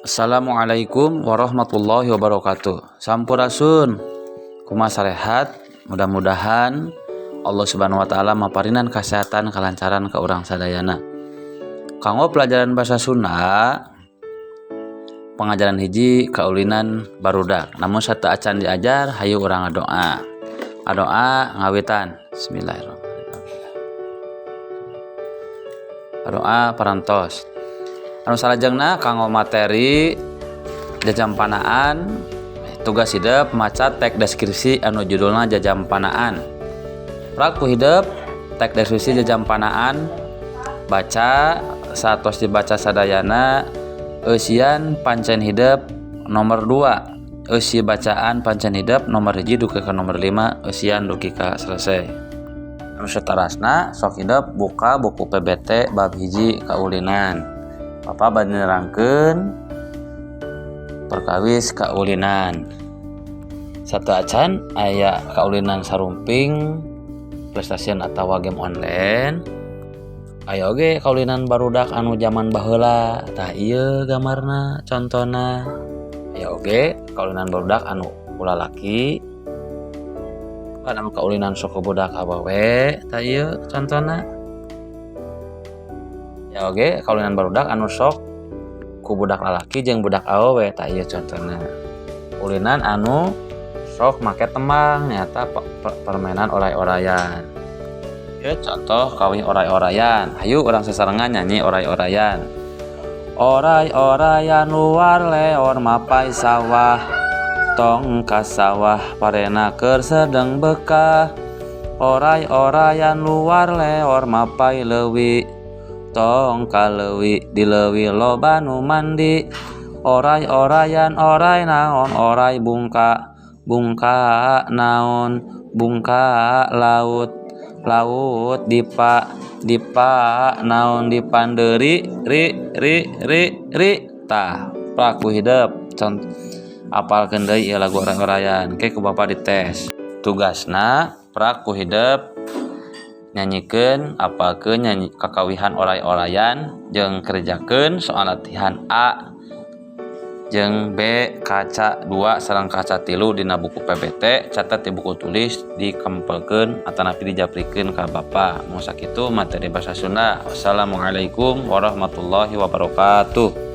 Assalamualaikum warahmatullahi wabarakatuh. Sampurasun. Kumaha sarehat? Mudah-mudahan Allah Subhanahu wa taala maparinan kesehatan kelancaran ka urang sadayana. Kanggo pelajaran bahasa Sunda pengajaran hiji kaulinan barudak. Namun sateuacan diajar, hayu urang ngadoa. Ngadoa ngawitan. Bismillahirrahmanirrahim. Doa parantos. Anu salajengna kanggo materi jajampanaan, tugas hidep maca teks deskripsi anu judulna jajampanaan. Prak ku hidep teks deskripsi jajampanaan, baca. Saatos dibaca sadayana, eusian pancen hidep nomor 2, eusi bacaan pancen hidep nomor 1 dugi ka nomor 5, eusian dugi ka selesai. Anu saterasna, sok hidep buka buku PBT bab 1 kaulinan. Bapak bade nerangkeun perkawis kaulinan. Sateuacan aya kaulinan sarumping PlayStation atawa game online, aya oge kaulinan barudak anu zaman baheula. Tah, ieu gambarna, contona. Aya oge kaulinan barudak anu ku lalaki, anu kaulinan sok ku budak awewe. Tah, ieu contona. Aya oge kaulinan barudak anu sok ku budak lalaki jeung budak awewe. Tah, ieu contona. Ulinan anu sok make tembang, nyaeta permainan oray-orayan. Ieu contoh kawih oray-orayan. Hayu urang sasarengan nyanyi oray-orayan. Oray-orayan luar leor mapay sawah, tong ka sawah, parena keur sedeng bekah. Oray-orayan luar leor mapay leuwi, tong ka leuwi, di leuwi loba nu mandi. Oray-orayan oray naon, oray bungka, bungka naon, bungka laut, laut dipa, dipa naon, dipandeuri ri ri ri ri. Tah, prak ku hidep apalkeun deui ieu lagu oray-orayan. Ke ku Bapak dites tugasna. Prak ku hidep nyanyikeun, apalkeun nyanyi kakawihan oray-orayan, jeung kerjakeun soal latihan A jeung B kaca 2 sareng kaca 3 dina buku PBT. Catat di buku tulis, dikempelkeun atanapi dijaprikeun ka Bapak. Mung sakitu materi bahasa Sunda. Wassalamualaikum warahmatullahi wabarakatuh.